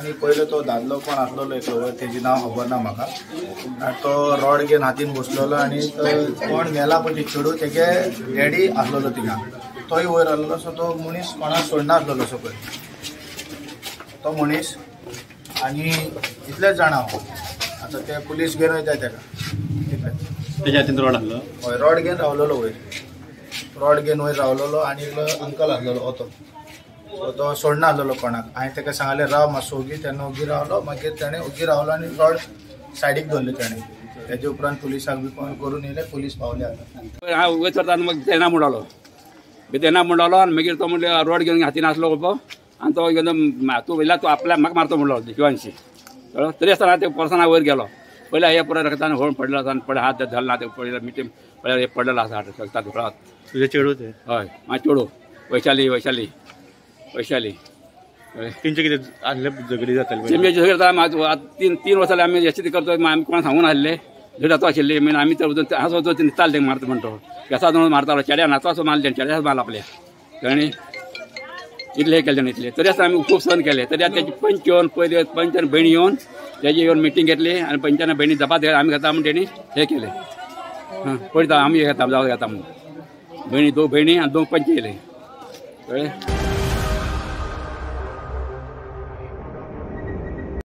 आनी पयलो तो दादलो कोण आसलेलो एकलो वयर, तेजी नांव खबर ना म्हाका. आनी तो रॉड घेवन हातीन बसलेलो आनी कोण मेला पळय चेडूं तेगे डॅडी आसलेलो थिंगा, तोय वयर आसलेलो. सो तो मनीस कोणाक सोडना आसलेलो सकयल तो मनीस. आनी इतलेंच जाणा हांव. आतां ते पुलीस घेवन वयताय तेका. इतलें. तेज्या हातीन रॉड आसलो? हय, रॉड घेवन रावलेलो वयर, रॉड घेवन वयर रावलेलो. आनी एकलो अंकल आसलेलो ओतो, सो तो सोडना आसलेलो कोणाक. हांवें तेका सांगलें राव मातसो ओगी, तेन्ना ओगी रावलो. मागीर तेणें ओगी रावलो आनी रॉड सायडीक दवरलें तेणें. तेजे उपरांत पुलिसाक बी फोन करून येयले, पुलीस पावले आतां. हांव वयर सरता मग तेना म्हणलो, तेना म्हणलो आनी मागीर तो म्हणलें रॉड घेवन हातीन आसलो पळय आनी तो घेवन तूं वयला तूं आपल्या म्हाका मारतो म्हणलो जिवानशी. तरी आसतना ते पर्सना वयर गेलो. पयल्या हे पुराय रक्तान होळून पडलेलो आसा आनी हात धरला ते पडलें मिटी पळय हे पडलेलो आसा रक्ता धुकळात. तुजें चेडूं तें? हय, म्हाजें चेडूं वैशाली. वैशाली वैशाली. तेंचे कितें आसलें झगडी जाताली? तेमचे झगडी जाता. 3 वर्सां आमी अशें करतो, आमी कोणाक सांगून आसले झगडी जाता आशिल्ली. मागीर आमी तर हांसो चालते मारता म्हणटो केसा दोन मारतालो, चेड्या नाचो मारले, चेड्या मारला आपल्या ताणें. इतलें केलें ताणें इतलें. तरी आसतना आमी खूब सहन केलें. तरी आतां तेजी पंच येवन पयले पंच आनी भयणी येवन तेजी येवन मिटींग घेतली आनी पंचान भयणी जपात आमी घेता म्हूण तेणी हें केलें. हां, पळयता आमी घेता जावं घेता म्हूण. भयणी 2 भयणी आनी 2 पंच येयले, कळ्ळें.